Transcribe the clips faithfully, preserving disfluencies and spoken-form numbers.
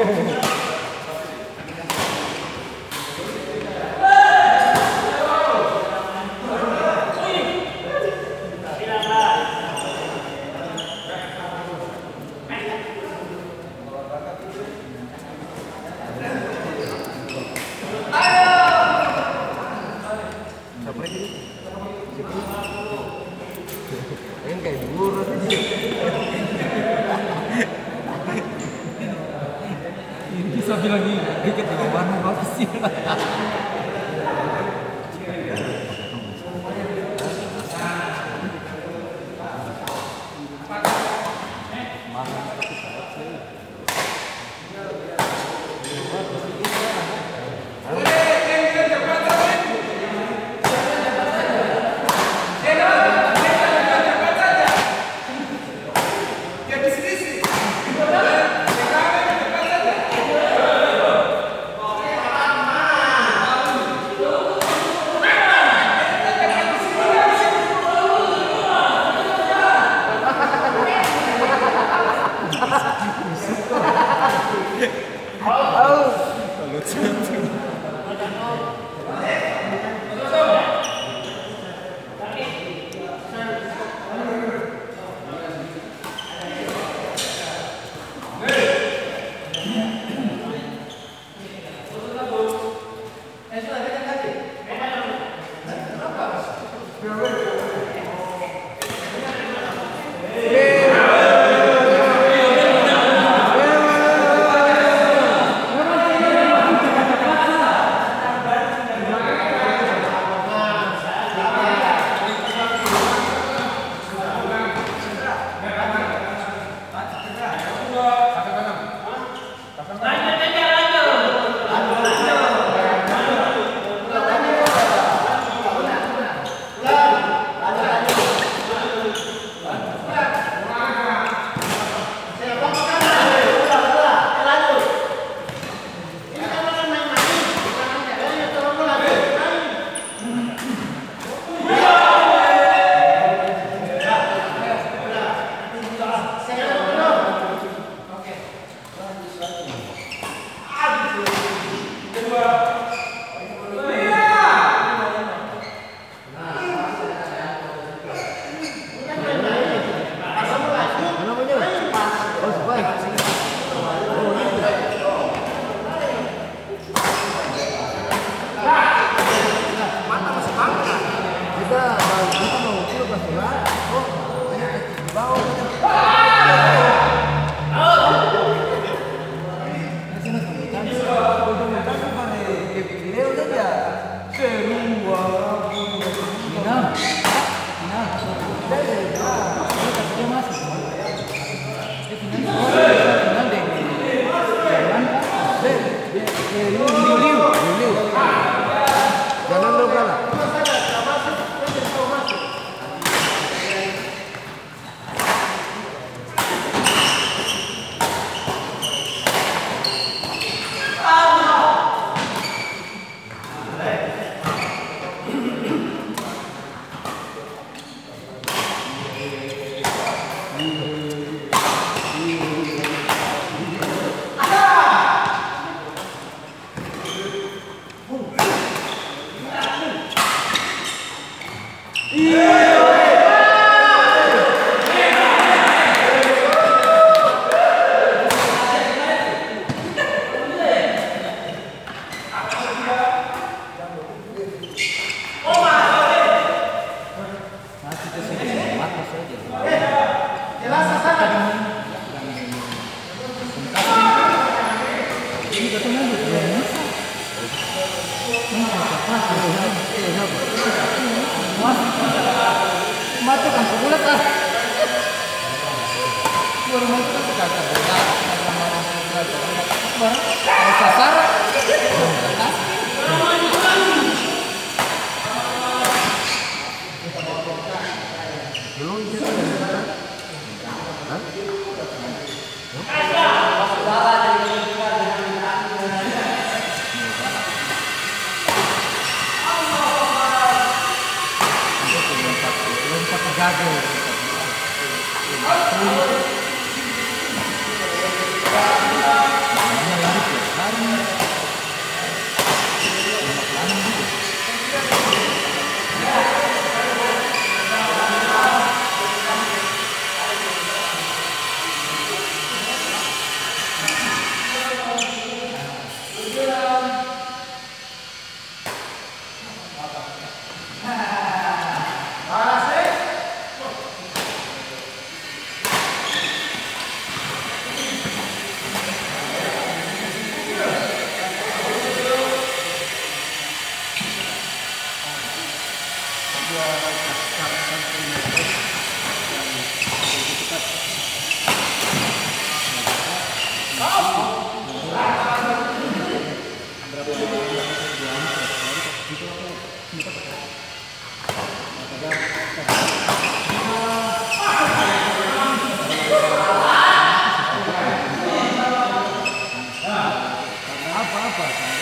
Sapa lagi? Siapa? Lain kayak dulu rasanya. Ini bisa bilang ini, deket dengan warna bagus sih.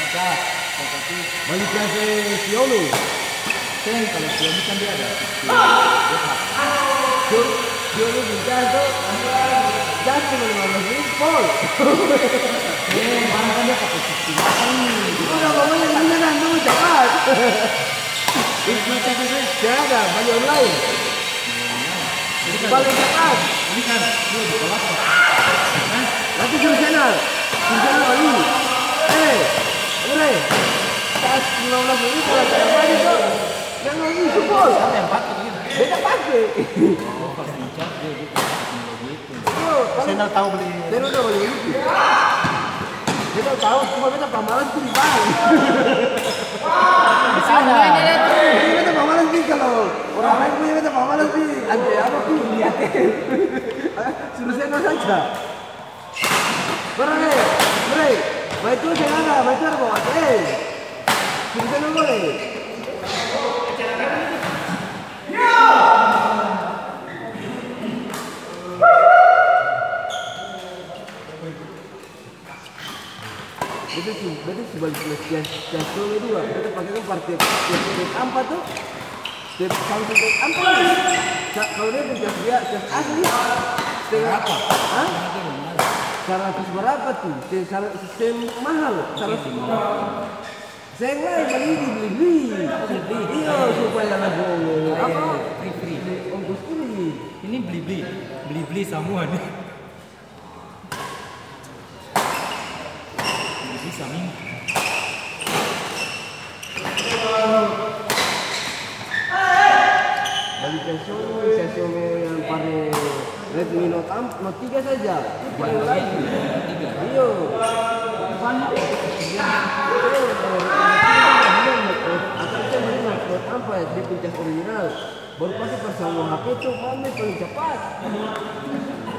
Sa, sa kati. Bali kasi Siomi. Seng, kalo Siomi kan dia ada. Dia hak. Sio-, Siomi pung cas to. Cas cuma lima belas ribu, pol. Eh, barang kan dia pake sistem apa ini? Udah, pokoknya ini kan dulu, cepat. Itu, itu, itu, itu. Tiada, bali online. Bali cepat. Ini kan, dia buka laptop. Hah? Nanti suruh sana. Suruh sana bali. Eh, Bre. Tas lima belas menit kalau saya bali tuh. Yang lagi support. Siapa yang pakai gitu? Beta pakai. Oh, pas puncak dia, dia pakai teknologi itu. Yo, saya nggak tahu beli. Saya nggak tahu beli itu. Beta tau, cuma beta pamalas pi di bank. Di sana. Jadi beta pamalas pi, kalo orang laeng punya beta pamalas pi, ante apa pi, di A T M. Hah? Suruh seno saja. Barang e, bre, baitu seng ada, baitu ada bawa A T M. Suruh seno boleh. Beta su, beta su bali cas, cas, cas dua, beta pake kan par step, step, step ampa to, step sampai step ampa ni. Sa, kalo dia pung cas dia, cas asli, stengah, hah? Saratus barapa tu? Seng, sara-, seng mahal, saratus. Seng lai, bali di Blibli. Iyo, supaya langsung apa? Ongkos kiri. Ini Blibli, Blibli samua ni. Bisa, Min. Bali session, session yang pake Redmi Note am-, Note tiga saja. Bukan lagi. Iyo. Banyak. Atau bisa beli Note, Note apa ya? Dia pung cas original. Baru pake par samua H P tu, mana paling capat.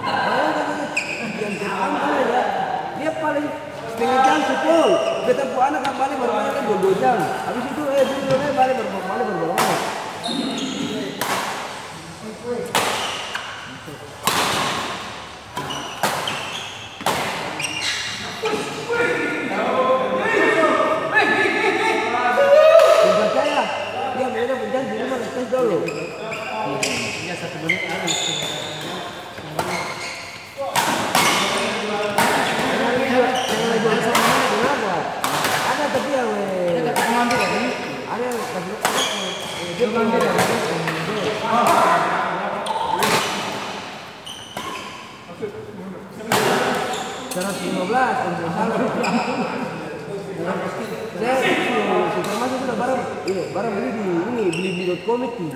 Bayangkan saja, yang pertama ya, dia paling setengah jam sepuluh. Beta pung anak kan bale baru bale kan dua, dua jam. Habis itu, eh, dulu, dulu, eh, bale baru, bale baru, baru, baru. Seng percaya? Iya, beta pung janji, lima ratus dolo. Iya, satu menit habis. Ada tapi yang, eh, ada yang tapi, eh, dia pung, seratus lima belas, kalau tidak salah. Saya, saya termasuk sudah barang, iya, barang beli di ini, Blibli dot com itu.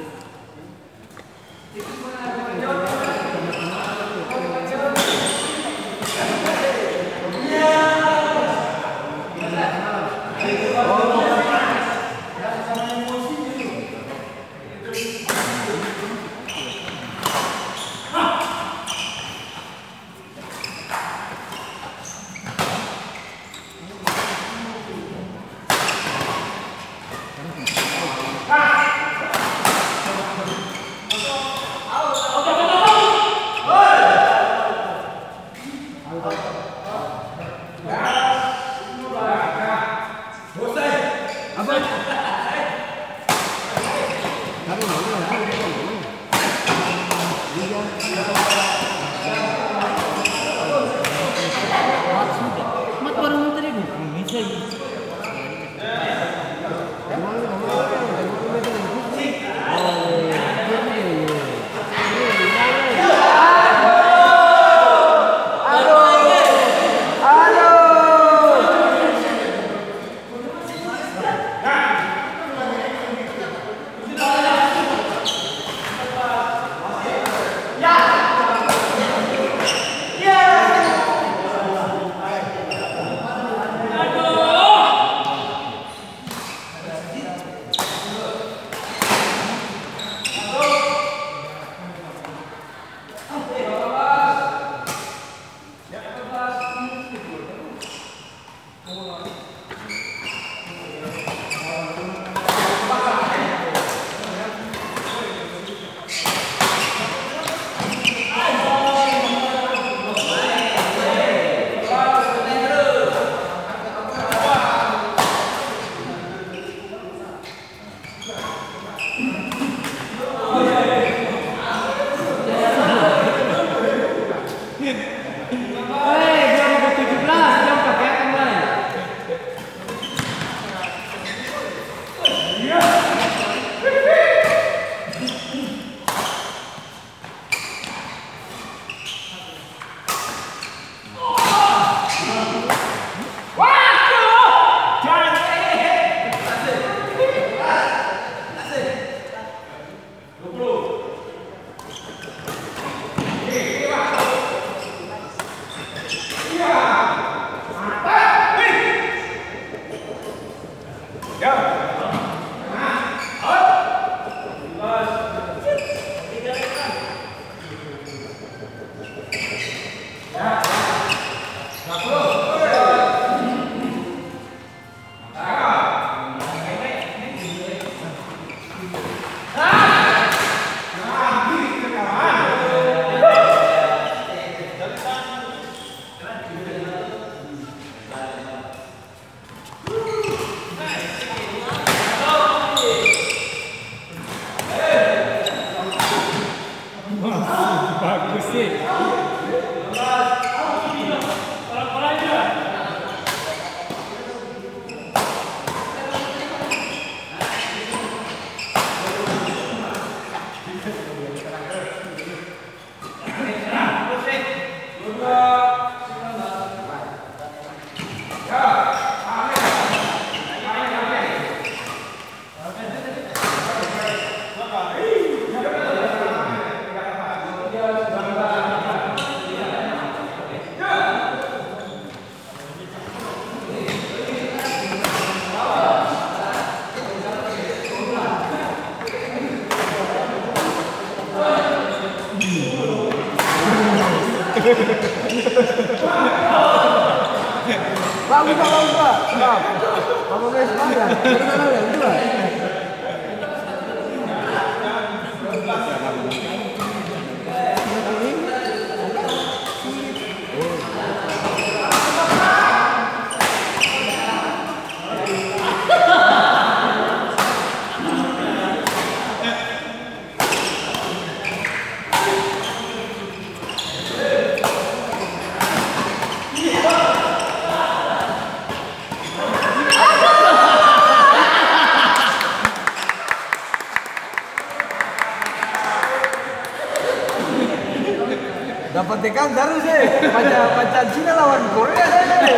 Dapa tekang tarus, e. Maca, maca Cina lawan Korea saja, e.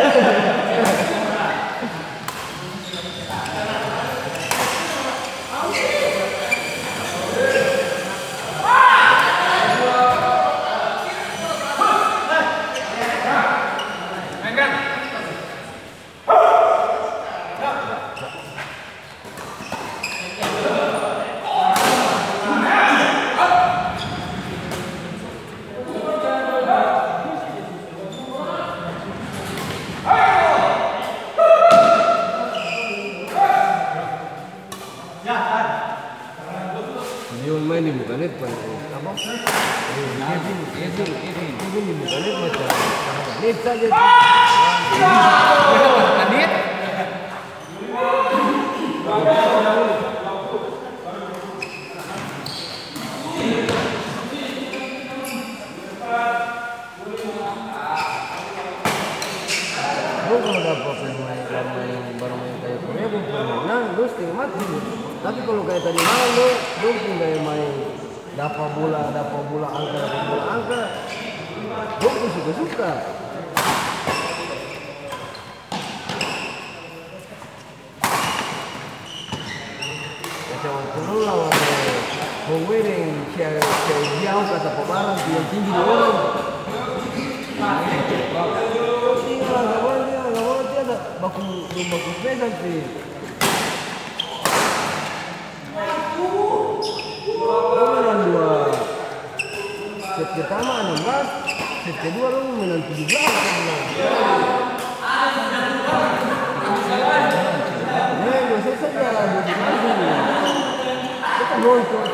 Dia main di muka net, apa? Eh, Kevin, Kevin, Kevin di muka net macam net saja. Net. Dong kalo dapa pemain, pemain, barmaeng kaya Korea pung pemain, nah, dong stenga mati. Tapi kalo kaya tadi malam, dong, dong pung gaya maeng, dapa bola, dapa bola angka, dapa bola angka, dong pung suka-suka. Macam waktu dulu lawan, eh, Hong Wei deng Xiao, Xiao Jiao kata pabarang tu yang tinggi dua orang. Tinggal angka bola, tinggal angka bola, tinggal baku, dong baku spesial sih. Dong menang dua. Set pertama anam belas, set kedua dong menang tujuh belas, dong menang. Eh, dua set saja, dua set langsung. Kita nonton.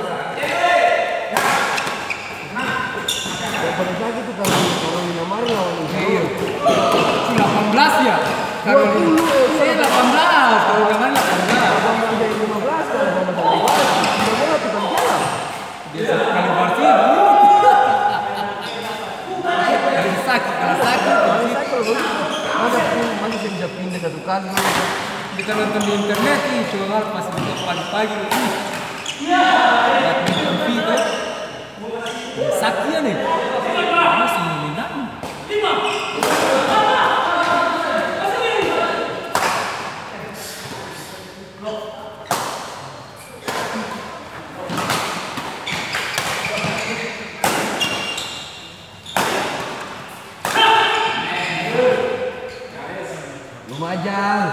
Yang paling sakit itu kalau, kalau Myanmar lawan Israel. Iya. Itu delapan belas ya? Kalau dua puluh, eh, saya delapan belas, kalau Myanmar delapan belas. Delapan belas dari lima belas, kalau sama delapan belas, Myanmar tukang kalah. Dia satu kali bersih, kalau sakit, kalau sakit, kalau sakit, kalau begitu, masa, masa saya bisa pindah satu kali. Kita nonton di internet, ih, cuma pas buka pagi-pagi, ih. Lihat di T V tuh. Saki ya nih. Masih menendang. Lumajang.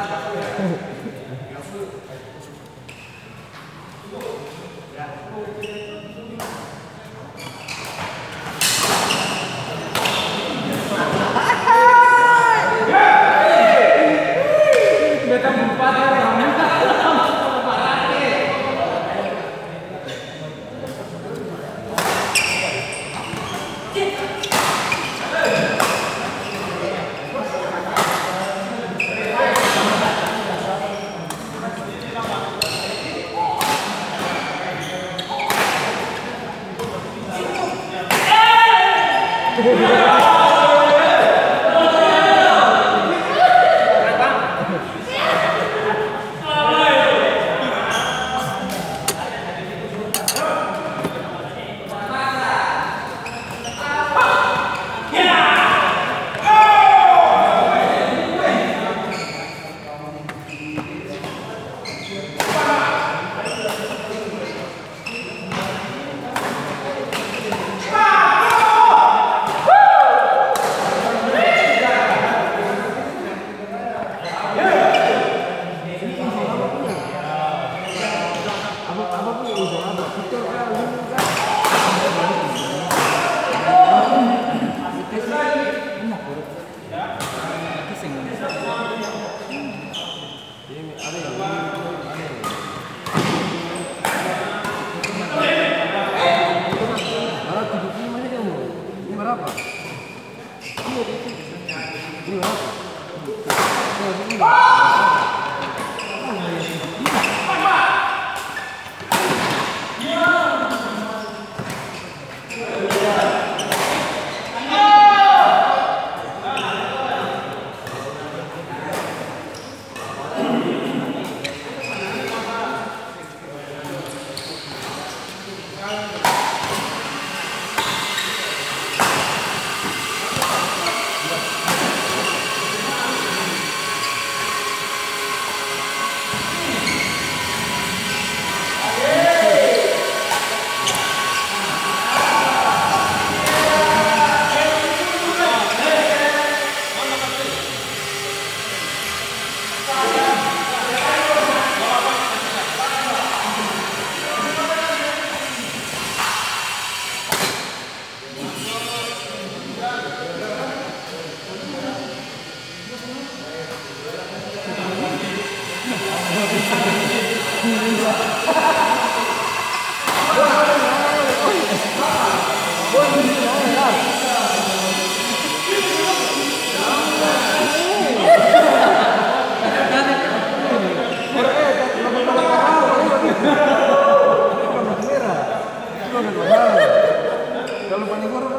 Kalau paling buruk,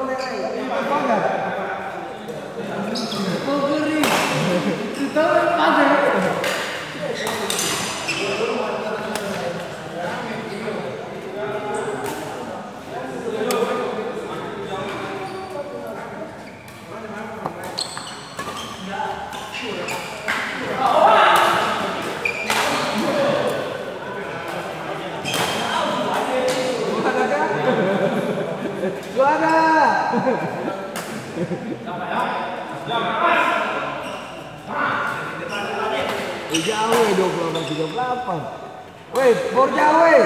pagar. Juara! Eh, jauh ya, dua puluh delapan tiga puluh delapan. Weh, bor jauh, weh.